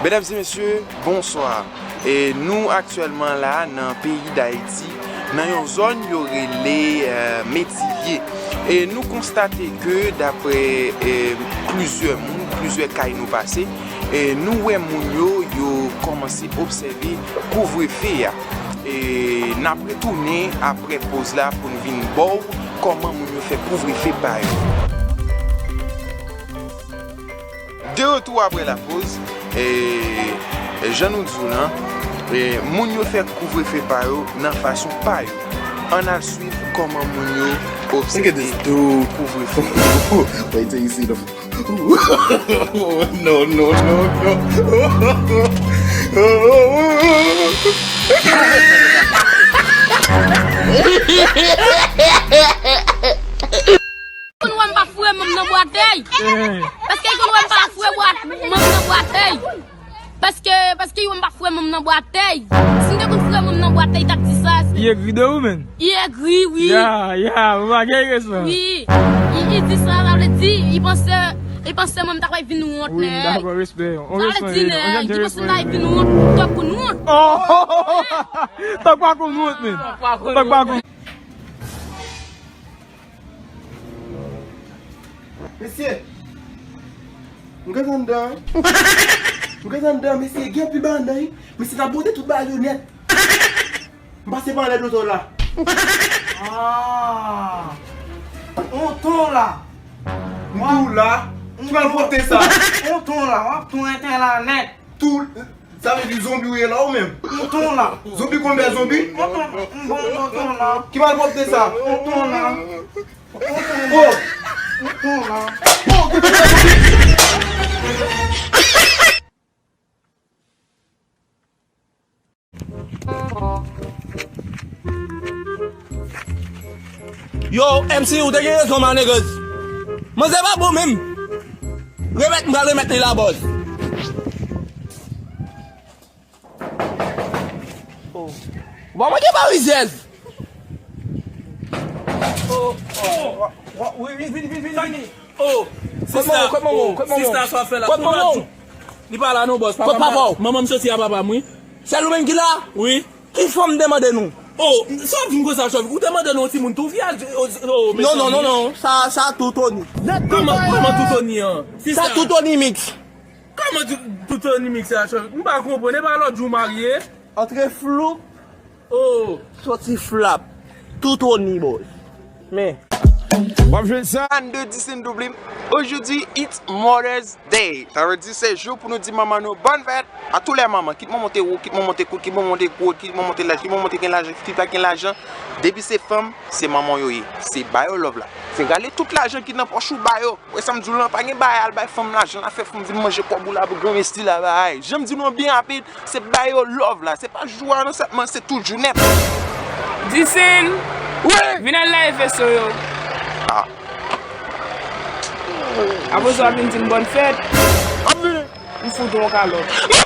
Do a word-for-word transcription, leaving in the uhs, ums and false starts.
Medam e mesye, bonswa. E nou aktyèlman la nan peyi Dayiti, nan yon zòn yo rele, eh, Metivye. E nou konstate ke daprè, eh, plizyè moun, plizyè kay nou pase, e nou wè moun yo, yo kòmanse obsève kouvrefe a. E n ap retounen apre poz la pou n vin ba w kòman moun yo fè kouvrefe pa yo. De retour après la pause, e, e jan nou di w lan, e, moun yo fè kouvrefe pa yo nan fason pa yo. Ann al swiv kòman moun yo obsève kouvrefe. Wait till you see the. No, no, no, no. Konn wè m pa foure manm nan bwatèy. Paske konn wè m pa foure bwat, manm nan bwatèy. Paske, paske wè m pa foure manm nan bwatèy. Si m te konn foure manm nan bwatèy, t ap di sa. Li egri de ou, menm? Li egri, wi. Ya, ya, ou pa gen respè. Wi. Li, li di sa, sa vle di, li panse, li panse manm ta pral vin wont, wi, nèg. Dakò, respè. Sa vle di, nèg, li panse m ta vin wont, tankou wont. Oh! Tankou wont, menm. Tankou wont. Mesye, m gentan anndan, wi. M gentan anndan, mesye, gen pi ba anndan, wi. Mesye, t ap bote tout bagay yo nèt. M pase pa anlè dotò la. Ah! Ou ton la. M tou la. Ki mal pwòpte sa? Ou ton la, w ap ton enten la nèt. Tou, sa vle di zonbi ou ye la ou menm? Mouton la. Zonbi konn bè zonbi? Mouton, m bon mouton la. Ki malpwòpte sa? Mouton la. Oh! Mouton la. Oh, ki bèl zonbi! Yo, M C, ou te gen rezon, my niggas. Manzè pa bon menm. Remèt, m pral remèt li la, bòs. Oh. Bon, mwen gen parizyèz. Oh, oh. Wi, wi, vini, vini, vini, vini. Oh, sista, oh, sista, sa w ap fè la? Li pa la non, bòs. Kot papa w? Manman m soti a papa m, wi. Sèl ou menm ki la? Wi. Ki fanm te mande nou? Oh, sa w ap di m konsa, chòv? Ou te mande nou yon timoun tou, fi a, oh, oh, non, non, non, non. Sa, sa tou Tony. Kòman, kòman tou Tony an? Sa tou Tony mix. Kòman tou, tou Tony mix sa, chòv? M pa konprann, e pa lòt jou w marye? Antre floup. Oh. Soti flap. Tou Tony, bòs. Men. W ap jwenn sa. Fan de Disin Doublim. Aujourd'hui, it's Mother's Day. Sa vle di se jou pou nou di manman nou bòn fèt. A tou lè manman, kit manman te wo, kit manman te kout, kit manman te gwo, kit manman te laj, kit manman te gen lajan, kit pa gen lajan. Depi se fanm, se manman yo ye. Se ba yo love la. Se rale tout lajan ki nan pòch ou ba yo. Wè sa m di w lan, pa gen bagay al bay fanm lajan la, fè fanm vin manje kòb ou la pou granmesi la, bay. Jan m di nou an byen rapid, se ba yo love la. Se pa jou a non sèlman, se tout jounen. Disin, wi, vin al lave veso yo. Ah. Apre sa w ap vin di m bòn fèt. M ap vini. M fout ou yon kalòt.